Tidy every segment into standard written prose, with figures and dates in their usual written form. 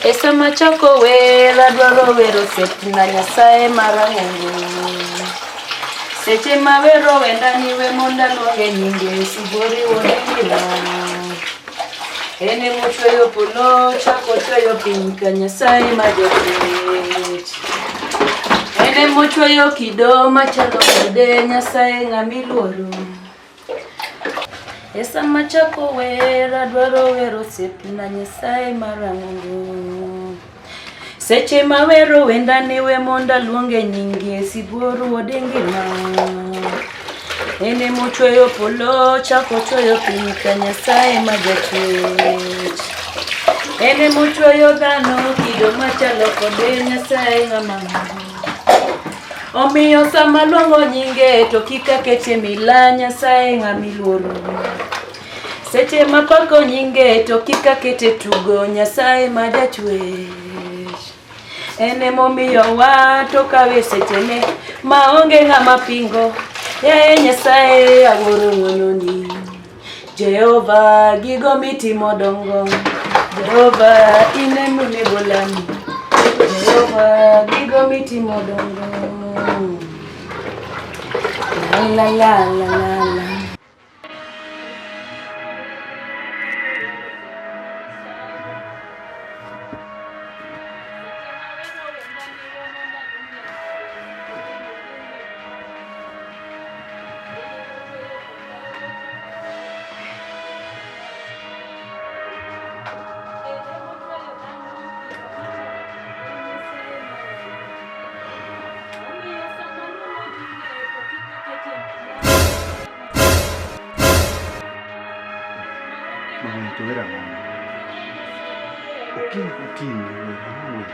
E sama chako wer adwaro wero setna Nyasaye marahungu. Seche ma wero wendani we mondo aluonge nyinge Sibori wuod Ngila. En emochweyo polo chako chweyo piny ka Nyasaye ma jachwech. En emochweyo kido machalo kode Nyasaye ng'ama iluoro. E sama chako wer adwaro wero osiepna Nyasaye marang'ongo. Seche ma wero wenda ni we mondo aluonge nyinge sibuor wuod ngima. En emochweyo polo chako chweyo piny ka Nyasaye ma jachwech. En emochweyo dhano kido machalo kode Nyasaye ng'ama ng'ongo. Omiyo sama luongo nyinge to kik akete mila Nyasaye ng'ama iluoro. Seche mapako nyinge to kik akete tugo Nyasaye ma jachwech. En emomiyowa to kawe sechene maonge ng'ama pingo. Yaye Nyasaye awuoro ng'wononi. Jehova gigo mitimo dongo. Jehova in emonego lami. Jehova gigo mitimo dongo. La la la la la la. Mama to wera ang'o? Okinyi kokinyi wer ang'o wer?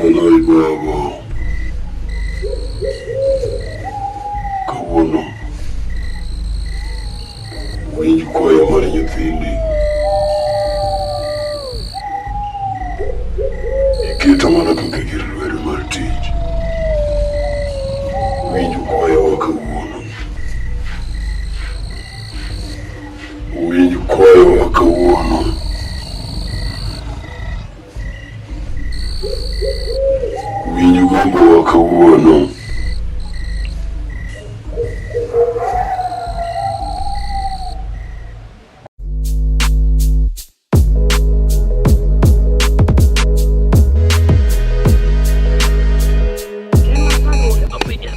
Alai baba. Kawuono winj kwayo mar nyithindi. Iketa mana kaka gir lwedo mar tich. Winj kwayowa kawuono. Winj kwayowa kawuono. Winj gombowa kawuono.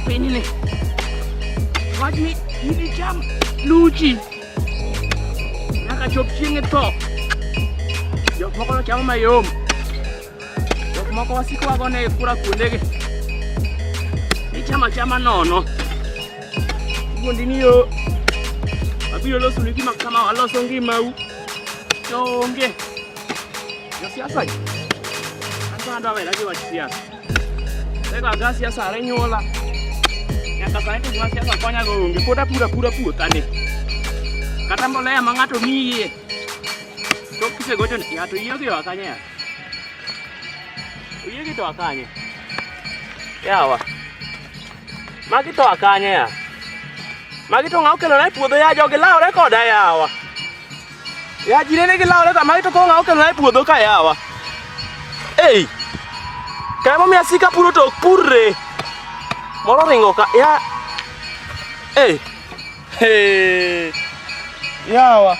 Pinyni wach ni inicham luchi nyaka chop chieng' itho. Jok moko to chamo mayom, jok moko wasiko wagone kura kuondegi, ichamo achama nono. Iwuondi ni yo abiro losonu gima kama waloso ngimau to onge. Josiasa gi an to adwa wera gi wach siasa. Sego aga siasa are nyuola. Nyaka sani to gima siasa konyago onge. Pod apuro apura puothani. Kata mbolea ma ng'ato miyie. Tok kisegocho ni ya to yiegi oa kanye ya? Oyiegi to oa kanye? Yawa. Magi to oa kanye ya? Magi to ng'a okelona e puodho ya jogi lawre koda yawa. Ya jirene gi lawre ka magi to koro ng'a okelona e puodho ka yawa. Ei! Kaya momiyo asika puro to ok purre. Moro ringo ka ya. Ei! Hey! Yawa.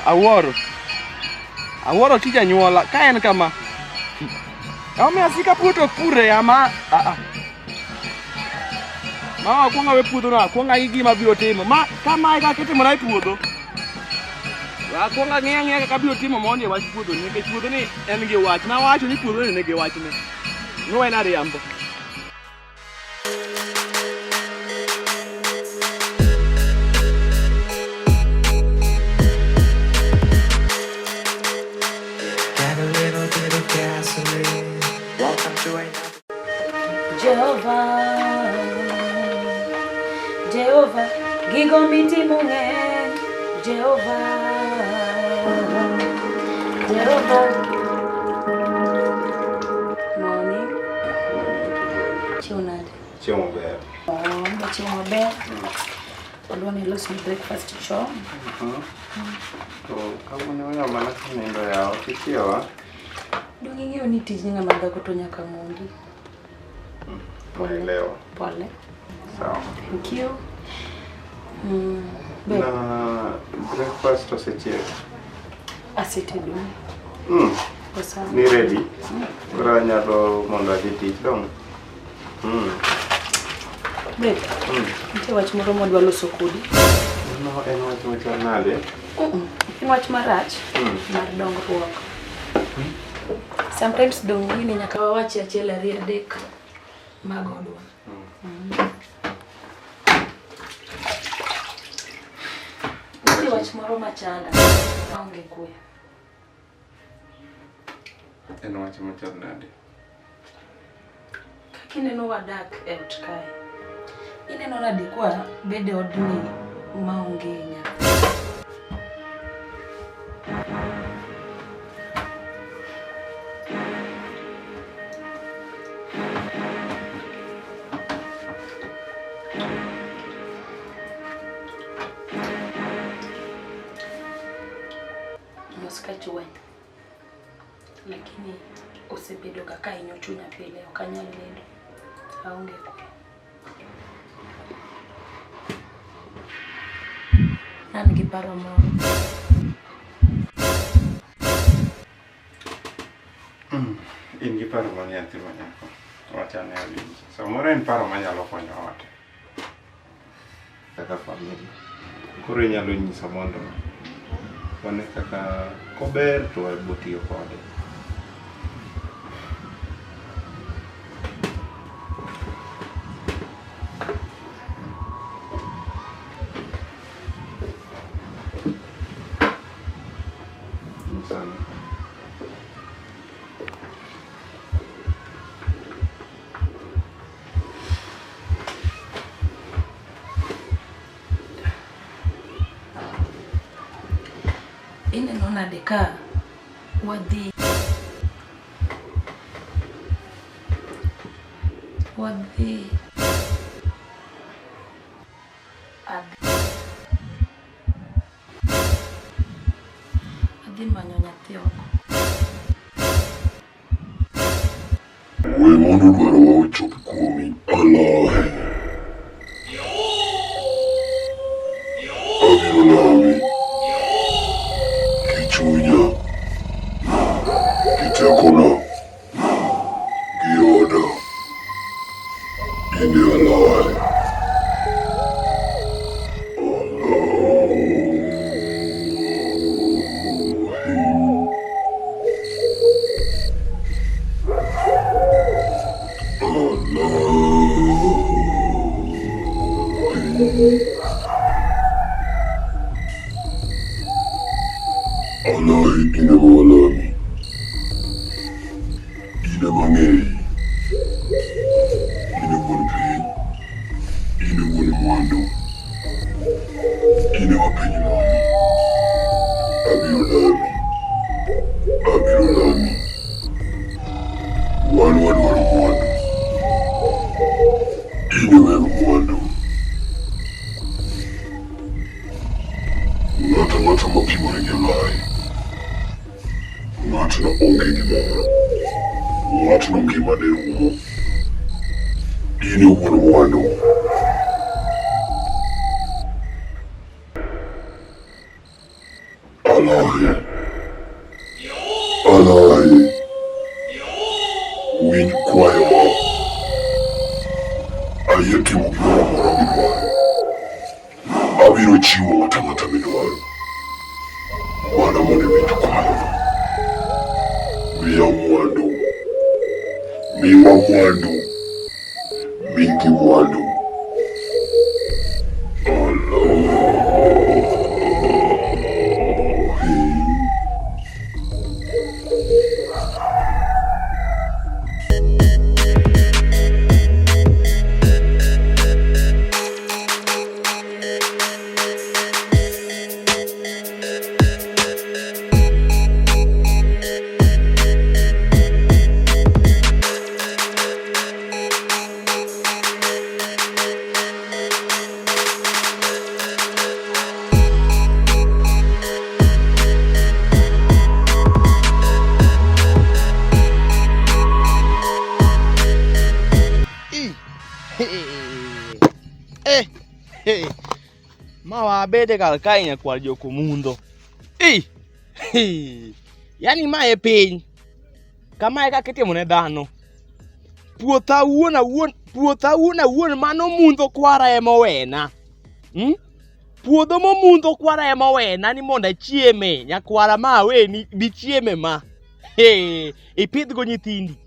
Awuoro. Awuoro tij anyuola ka en kama. Emomiyo asika puro to ok purre ya ma. Ah ah. Ma akwong awe puodho no, akwong ang'i gima abiro timo. Ma kama e kaka itimona e puodho. Akwong ang'i ang'iya kaka abiro timo mondi e wach puodho ni, nikech puodho ni en gi wach. Nawacho ni puodho ni nigi wachne. Nuwena riambo. Get a little bit of gasoline. Welcome to another. Jehova, Jehova, gigo mitimo ng'eny. Jehova, Jehova. Morning. Chiemo nade? Chiemo maber. Oh, chiemo maber. Odwa ni ilos ni breakfast chon. To kawuono iweyo mana kanindo yawa, ok ichiewa. Dong' ing'eyo ni tij ng'ama dhako to nyaka mondi. Naelewa. Pole. Sawa. Thank you. Babe, Na breakfast osechiek. asetedo. Osa. Ni ready? Koro anyalo mondo adhi tich dong'. Babe, nitie wach moro mwadwa loso kodi. Mano en wach machal nade? En wach marach mar dongruok. Sometimes dong' ni nyaka wawachi achiel ariyo adek mag odwa. Nitie wach moro machanda maonge kwe. En wach machal nade? Kaka ineno wadak e ot kae, ineno nade kwa bedo e odni maonge nyathi? Mos ka chwany. Lakini osebedo ga ka hinyo chunya pile, ok anyal nindo. Aonge kwe. An gi paro moro. In gi paro mane nyathi ma nyako? Wachane awinji. Samoro en paro manyalo konyo ot. Kaka familia. Koro inyalo nyisa mondo wane kaka kober to wabo tiyo kode. Nyisane. Ineno nade ka wadhi wadhi adhi adhi manyo nyathi oko. We mondo dwarowa ochop kuomi, Alahe. Abiro lami gi chunya, gi tekona, gi oda. In e Alahe. Alahi in ema walami. In ema ang'eyi. In e wuon piny. In e wuon mwandu. In ema piny lami. Abiro lami. Abiro lami. Wan wadwaro mwandu. In e weg mwandu. Ng'ato ang'ata mapimore gi Alahi. Ng'atno onge gi mor. In e wuon mwandu. Alahi. Alahi. Winj kwayowa. Ayie timo gimoro amora midwaro. Abiro chiwo ng'ato ang'ata midwaro. Mana mondo iwinj kwayono. Miya mwandu. Miwa mwandu. Migi mwandu. Eh, eh. Ma wabede kar kae nyakwar jokomundo. Eh. Eh. Yaani ma e piny. Kama e kaka itimo ne dhano. Puotha awuon awuon, puotha awuon awuon mano mundho kwara ema owena. Hmm? Puodho momundho kwara ema owena ni mondo achieme. Nyakwara ma aweni bichieme ma. Hey, ipidhgo nyithindi.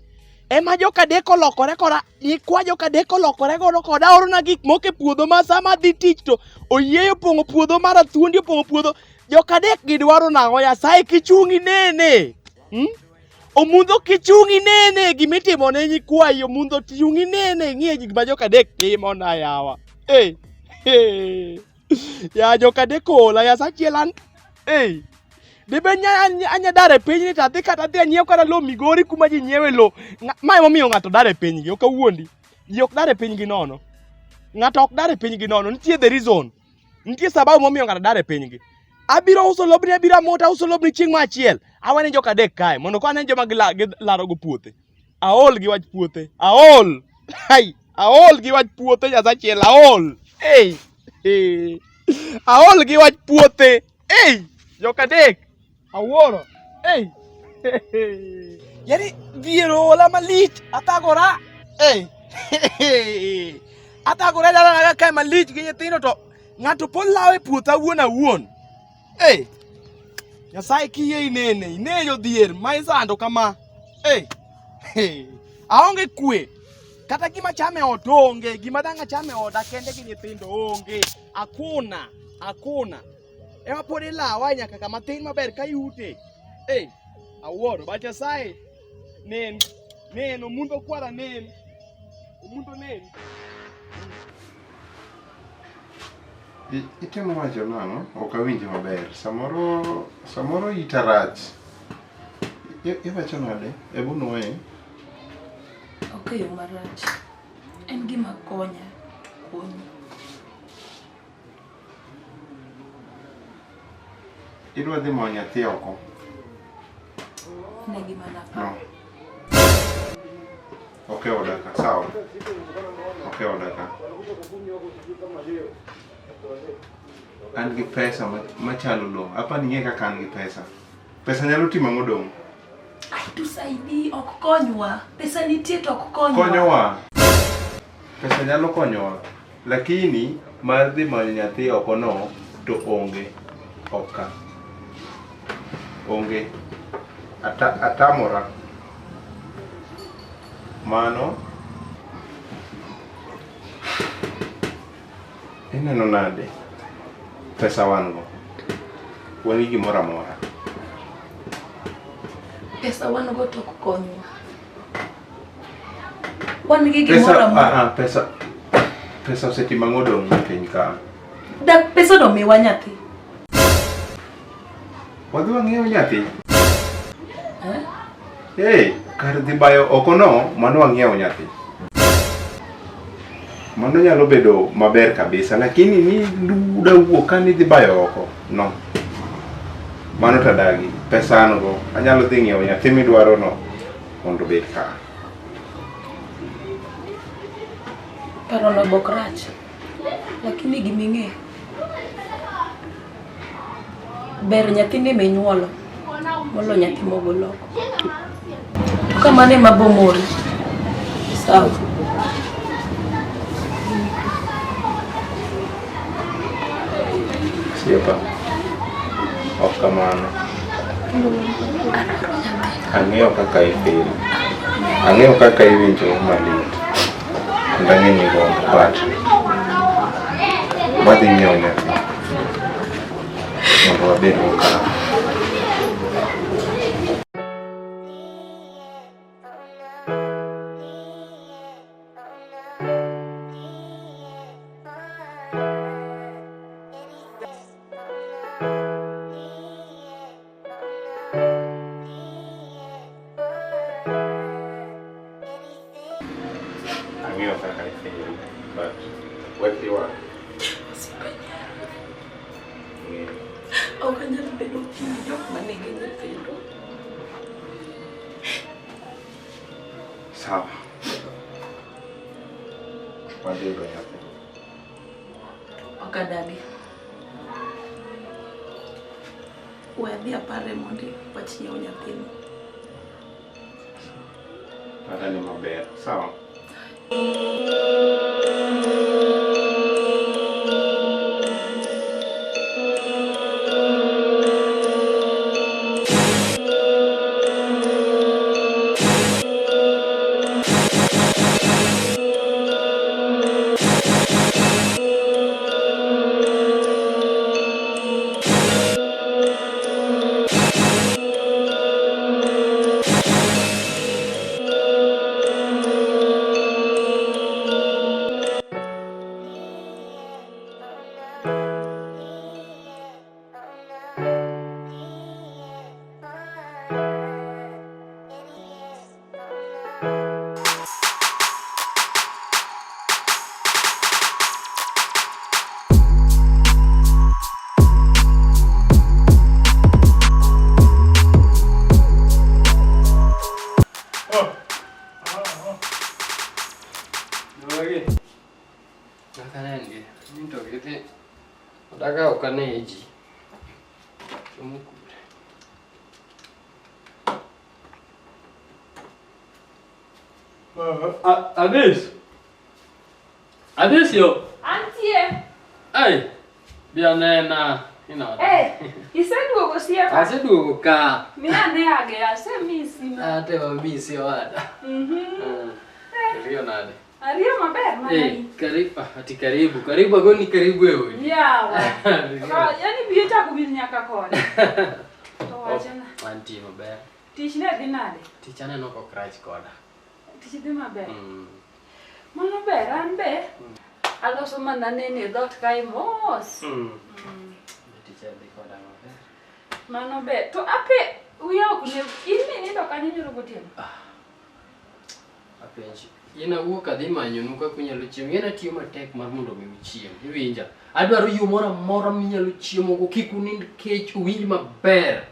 Ema jokadek olokore koda nyikwa jokadek olokore godo koda orona gik moko e puodho ma sama adhi tich to oyieyo opong'o puodho mara thuondi opong'o puodho. Jokadek gidwaro nang'o Nyasaye kichung' inene. Hmm? Omundho kichung' inene gima itimo ne nyikwayi omundho chung' inene ing'iye gik ma jokadek timo na yawa. Hey, hey. Ya jokadek ola ya sachiel an. Hey. Dibed ni anya dar e pinyni to adhi kata adhi anyiew kata lo Migori kuma ji nyiewe lo. Ma emomiyo ng'ato dar e pinygi, ok awuondi. Ji ok dar e pinygi nono. Ng'ato ok dar e pinygi nono. Nitie the reason. Nitie sababu momiyo ng'ato dar e pinygi. Abiro uso lobni, abiro amota uso lobni chieng' ma achiel. Awene joka adek kae mondo ko ane joma gilaro go puothe. Aol gi wach puothe. Aol. Hai, aol gi wach puothe Nyasachiel, aol. Hey. Hey. Aol gi wach puothe. Hey, joka adek. Awuoro. Hey. Yaani dhier oola malich, athagora. Hey. Athagora e dalana kae malich gi nyithindo to ng'ato pod lawo e puotha awuon awuon. Hey. Nyasaye kiyie inene, ine jodhier ma isando kama. Hey. Hey. Aonge kwe. Kata gima chame ot onge, gima dang' achame oda kende gi nyithindo onge. Hakuna, hakuna. Ema pod ilawa nyaka kama thin maber ka yute. Hey, awuoro, but Nyasaye nen, nen, omundo kwara nen. Omundo nen. Itemo wacho nang'o? Ok awinji maber. Samoro samoro ita rach. Iwacho nade? Ebu nwoye. Ok e yo marach. En gima konya to konyi. Idwa dhi manyo nyathi oko? Ne gima naparo. No. Ok e oda ka, sawa? Ok e oda ka. An gi pesa machalo lo. Apa ni ing'e kaka an gi pesa. Pesa nyalo timo ang'o dong'? Ai tusaidii, ok konywa. Pesa nitie to ok konywa. Konyowa. Pesa nyalo konyowa. Lakini mar dhi manyo nyathi oko no to onge. Ok ka. Onge. Ata, atamora. Mano ineno nade? Pesa wan go. Wan gi gimoro amora. Pesa wan go to ok konywa. Wan gi gimoro amora. Ah, ah, pesa pesa osetimo ang'o dong' e piny ka? Dak pesa no miwa nyathi. Wadhi wang'iew nyathi. Eh? Hey, kar dhi bayo oko no, mano wang'iew nyathi. Mano nyalo bedo maber kabisa, lakini ni duda wuok ka ni dhi bayo oko, no. Mano tadagi, pesa an go, anyalo dhi ng'iewo nyathi midwaro no mondo obed ka. Parono be ok rach. Lakini gima ing'e, ber nyathini minyuolo molo nyathi mogol oko. To ka mano ema bo mori, sawa. Osiepa, ok kamano. Ang'eyo kaka ifeel. Ang'eyo kaka iwinjo malit. Kendo ang'e ni igombo but wadhi nyiewo nyathi mondo wabed go kar. Ang'eyo kaka ifeel but wek ywak. Ng'eyo. Ok anyal bedo kind jok ma nigi nyithindo. Sawa. Wadhi yudo nyathi. Ok adagi. We adhi apare mondi wach nyiewo nyathini. Para ni maber. Sawa. Duogi. Kaka anengi, ni to gidhi. Odaga ok ane ji. Somo kure. Adis. Adis yo. Antie. Ai. Bi anena. Inode. Eh, iseduogo osiepa? Aseduogo ka. Miya ane asemisi ma. Ate wamisi owada. Mhm. Riyo nade? Ariyo maber mana Eh, in. karibu, ati karibu, karibu agoni karibu e odi. Yawa. Yaani biyo chako bil nyaka kode. To wachna. Antie maber. Tich ne dhi nade? Tich aneno kok rach koda. Tich dhi maber. Mm. Mano ber, an be aloso mana nene e dhoot kae mos. Tich dhi koda maber. Mano ber. To ape wiya ok ne in ni nindo kanyo nyoro gotieno? Apenji. In awuok adhi manyonu kaka unyalo chiemo. Ing'e natiyo matek mar mondo mi uchiem. Iwinja? Adwaro yo moro amora minyalo chiemogo kik unind kech uwinj maber.